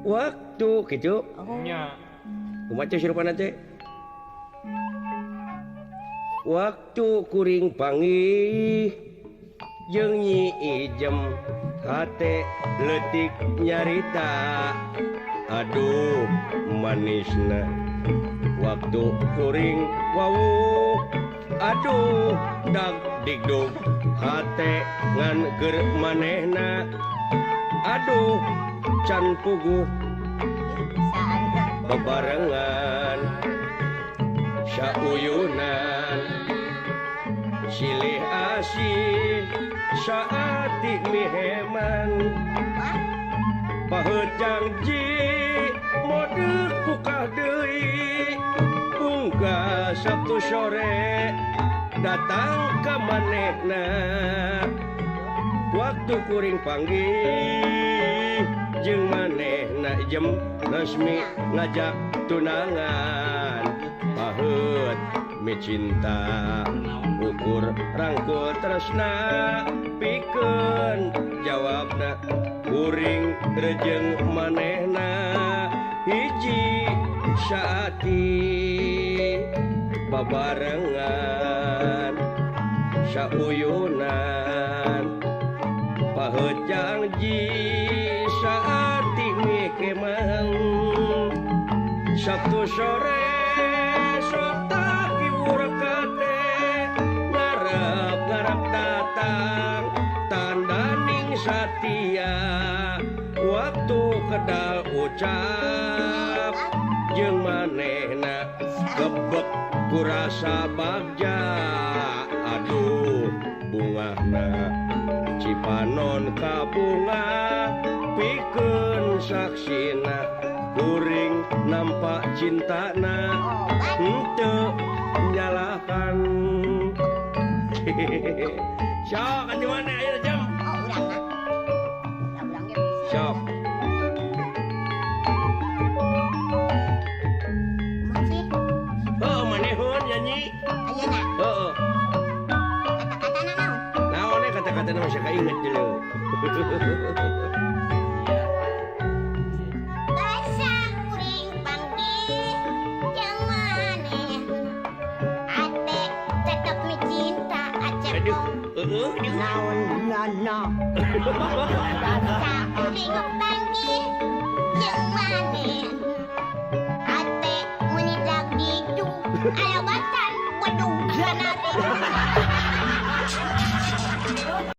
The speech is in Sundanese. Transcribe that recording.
Waktu gitu. Nya. Kumaha teh rupana teh? Waktu kuring panggih jeung Nyi Ijem hate leutik nyarita. Aduh manisna waktu kuring wawuh. Aduh dag digdug hate ngan keur manehna. Aduh can puguh bebarengan sauyunan silih asih saati miheman paheut janji mode kukah deui pungka Sabtu sore datang ka manehna waktu kuring panggih jeung manehna jem resmi ngajak tunangan paheut micinta ukur rangkul tresna pikeun jawabna kuring rejeng manehna hiji saati babarengan sauyunan paheut janji saati mikemang Sabtu sore sok kiwur kate ngarep-ngarep datang tandaning satia waktu kedal ucap jeung manehna kebek kurasa bagja. Aduh bungahna Cipanon kabunga pikeun saksina kuring nampak cintana henteu nyalahan. Sok atuh mana aya jam? Oh, urang mah. Urang ge bisa. Sok. Kumaha sih? Heuh, manehun nyanyi. Ayeuna. Heeh. Kata-katana naon? Naon we kata-katana mah kainget deuleu. Basa kuring panggih jeung maneh ate tetep micinta acep. Aduh, heueuh ieu. Naon nana. Basa kuring panggih jeung maneh ate meuni dagdidu alabatan waduh ganate.